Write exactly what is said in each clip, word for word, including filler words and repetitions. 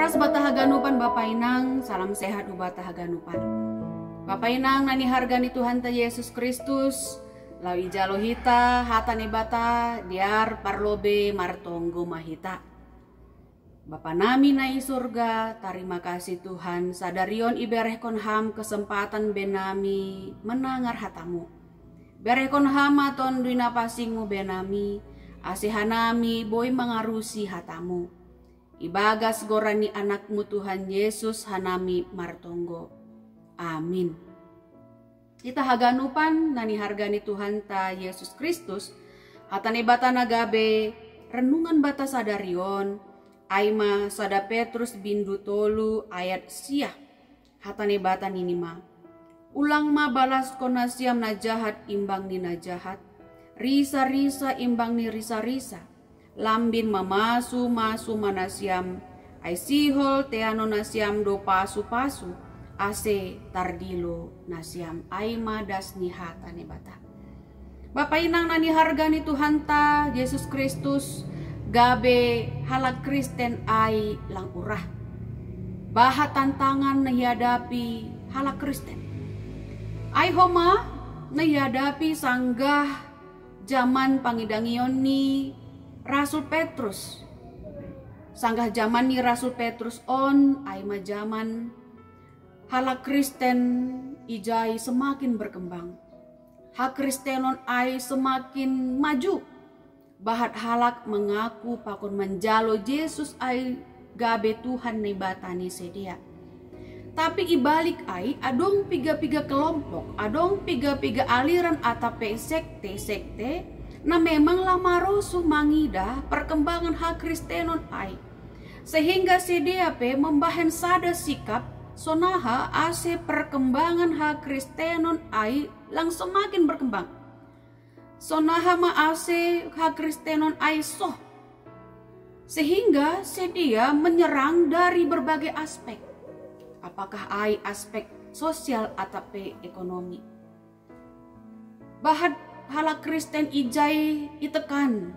Bata haganupan Bapa Inang, salam sehat ubata haganupan. Bapa Inang nani harga ni Tuhan ta Yesus Kristus, lau ijalo hita hata ni Bata, diar parlobe martonggo ma hita. Bapa nami na i surga, tarima kasih Tuhan, sadarion iberehkon ham kesempatan be nami menangar hatamu. Berehkon ham ma tondui na pasingmu be nami, ase hanami boi mangarusi hatamu. Ibagas goran ni anakmu Tuhan Yesus hanami martonggo. Amin. Ita haganupan nani harga ni Tuhan ta Yesus Kristus, hata ni Bata na gabe renungan bata sadarion, ai ma sada Petrus bindu tolu ayat sia. Hata ni Bata nini ma: Ulang ma balaskon nasiam na jahat imbang ni na jahat, risa-risa imbang ni risa-risa. Lambin ma masu-masu ma nasiam, ai sihol teanon nasiam do pasu-pasu, ase tardilo nasiam. Ai ma das ni hata ni Bata. Bapa Inang nani harga ni Tuhan ta Yesus Kristus, gabe halak Kristen ai lang urah. Bahat tantangan na ihadapi halak Kristen. Ai homa na ihadapi sanggah jaman pangidangion ni Rasul Petrus. Sanggah jaman ni Rasul Petrus on, ai ma jaman halak Kristen ijai semakin berkembang. Hakristenon ai semakin maju. Bahat halak mengaku pakon manjalo Jesus ai gabe Tuhan Naibata ni sidea. Tapi ibalik ai, adong piga-piga kelompok, adong piga-piga aliran atap pe sekte-sekte, na memang la marosuh mangidah perkembangan hakristenon ai. Sehingga sidea pe membahen sada sikap, sonaha ase perkembangan hakristenon ai lang semakin berkembang. Sonaha ma ase hakristenon ai soh. Sehingga sidea menyerang dari berbagai aspek. Apakah ai aspek sosial atap pe ekonomi. Bahat halak Kristen ijai itekan.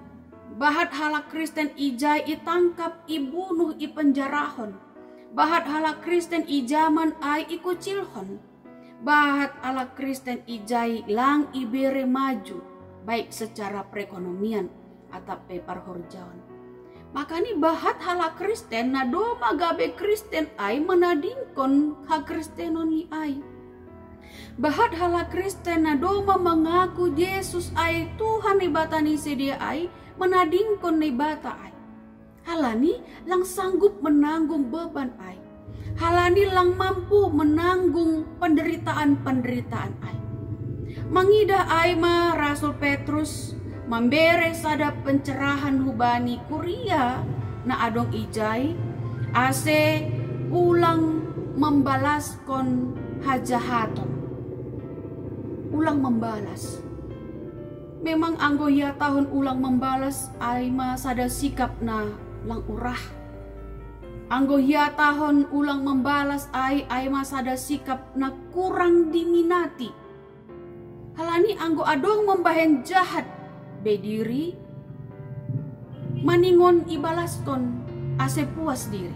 Bahat halak Kristen ijai itangkap, ibunuh, ipenjarahon. Bahat halak Kristen ijaman ai ikucilhon. Bahat halak Kristen ijai lang ibere maju, baik secara perekonomian atap pe parhorjaon. Makani bahat halak Kristen na domma gabe Kristen ai menadingkon hakristenon ni ai. Bahat halak Kristen na domma mengaku Jesus ai Tuhan Naibata ni sidea ai menadingkon Naibata ai. Halani lang sanggup menanggung beban ai. Halani lang mampu menanggung penderitaan-penderitaan ai. Mangidah ai ma Rasul Petrus mambere sada pencerahan hubani kuria na adong ijai, ase ulang mambalaskon hajahaton. Ulang mambalas. Memang anggo ihatahon ulang mambalas ai ma sada sikap na lang urah. Anggo ihatahon ulang mambalas ai, ai ma sada sikap na kurang diminati. Halani anggo adong mambahen jahat be diri, maningon ibalaskon ase puas diri.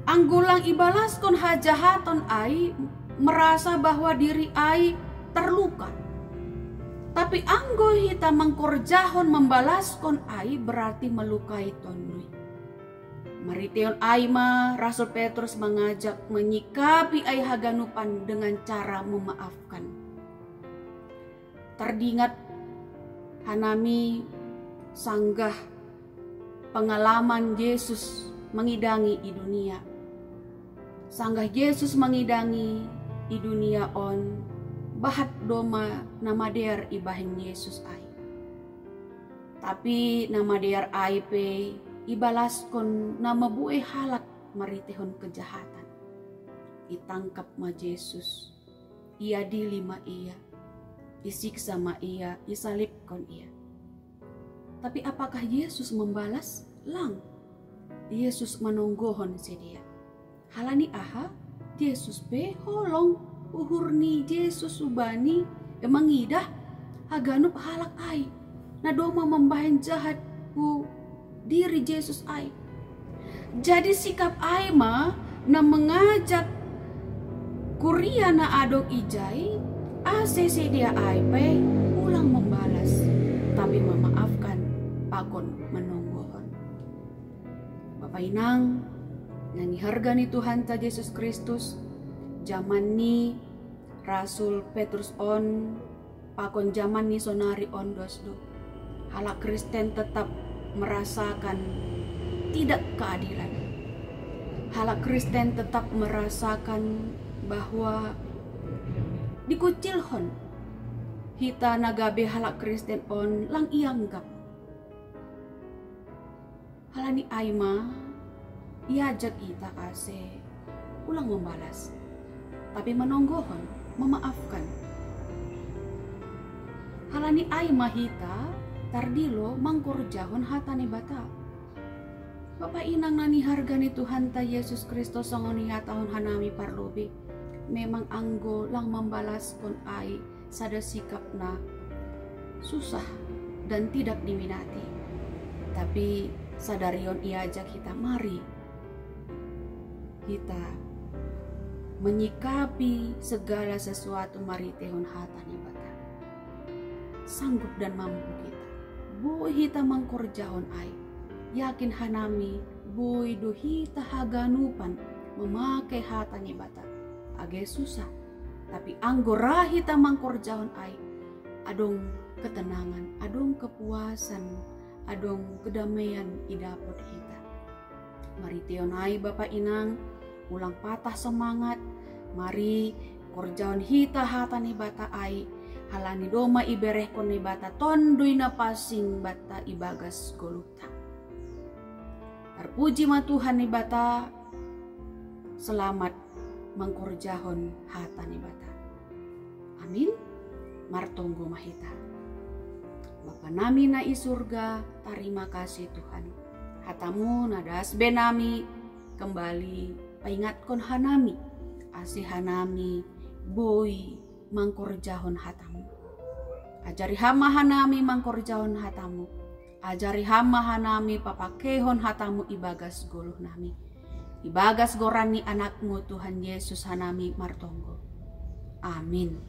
Anggo lang ibalaskon hajahaton ai, merasa bahwa diri ai terluka. Tapi anggo hita mangkorjahon mambalaskon ai, berarti melukai tondui. Mariteon ai ma Rasul Petrus mangajak menyikapi ai haganupan dengan cara memaafkan. Tardingat hanami sanggah pengalaman Jesus mangidangi i dunia. Sanggah Jesus mangidangi i dunia on, bahat domma na madear ibahen Jesus ai. Tapi na madear ai pe ibalaskon na mabuei halak mariteihon kejahatan. Itangkap ma Jesus, iadili ma ia, isiksa ma ia, isalibkon ia. Tapi apakah Yesus mambalas? Lang. Yesus manonggohon sidea. Halani aha? Jesus pe holong, uhur ni Jesus hubani, e, mangidah haganup halak ai na domma mambahen jahat hu diri Jesus ai. Jadi sikap ai ma na mangajak kuria na adong ijai, ase sedia ai pe ulang mambalas, tapi mamaafkan pakon manonggohon. Bapa inang na niharga ni Tuhanta Jesus Kristus, jaman ni Rasul Petrus on pakon jaman ni sonari on dos do. Halak Kristen tetap merasakan tidak keadilan. Halak Kristen tetap merasakan bahwa dikucilhon. Hita na gabe halak Kristen on lang ianggap. Halani ai ma iajak hita ase ulang mambalas, tapi manonggohon, mamaafkan. Halani ai ma hita tardilo mangkorjahon hata ni Bata. Bapa inang na niharga ni Tuhanta Jesus Kristus, songon ihatahon hanami parlobei, memang anggo lang mambalaskon ai sada sikap na susah dan tidak diminati. Tapi sadari on iajak hita, mari hita menyikapi segala sesuatu marhiteihon hata ni Bata. Sanggup dan mampu hita. Boi hita mangkorjahon ai. Yakin hanami boi do hita haganupan mamake hata ni Bata. Age susah, tapi anggo ra hita mangkorjahon ai, adong ketenangan, adong kepuasan, adong kedamaian idapot hita. Marhiteihon ai bapa inang, ulang patah semangat. Mari korjahon hita hata ni Bata ai, halani domma iberehkon ni Bata Tonduy Napansing banta ibagas goluhta. Tarpuji ma Tuhan ni Bata. Selamat mangkorjahon hata ni Bata. Amin. Martonggo ma hita. Bapa nami na i surga, tarima kasih Tuhan. Hatamu na das be nami kembali paingatkon hanami, ase hanami boi mangkorjahon hatamu. Ajari Ham ma hanami mangkorjahon hatamu. Ajari Ham ma hanami papakeihon hatamu ibagas goluh nami. Ibagas goran ni Anakmu Tuhan Yesus hanami martonggo. Amin.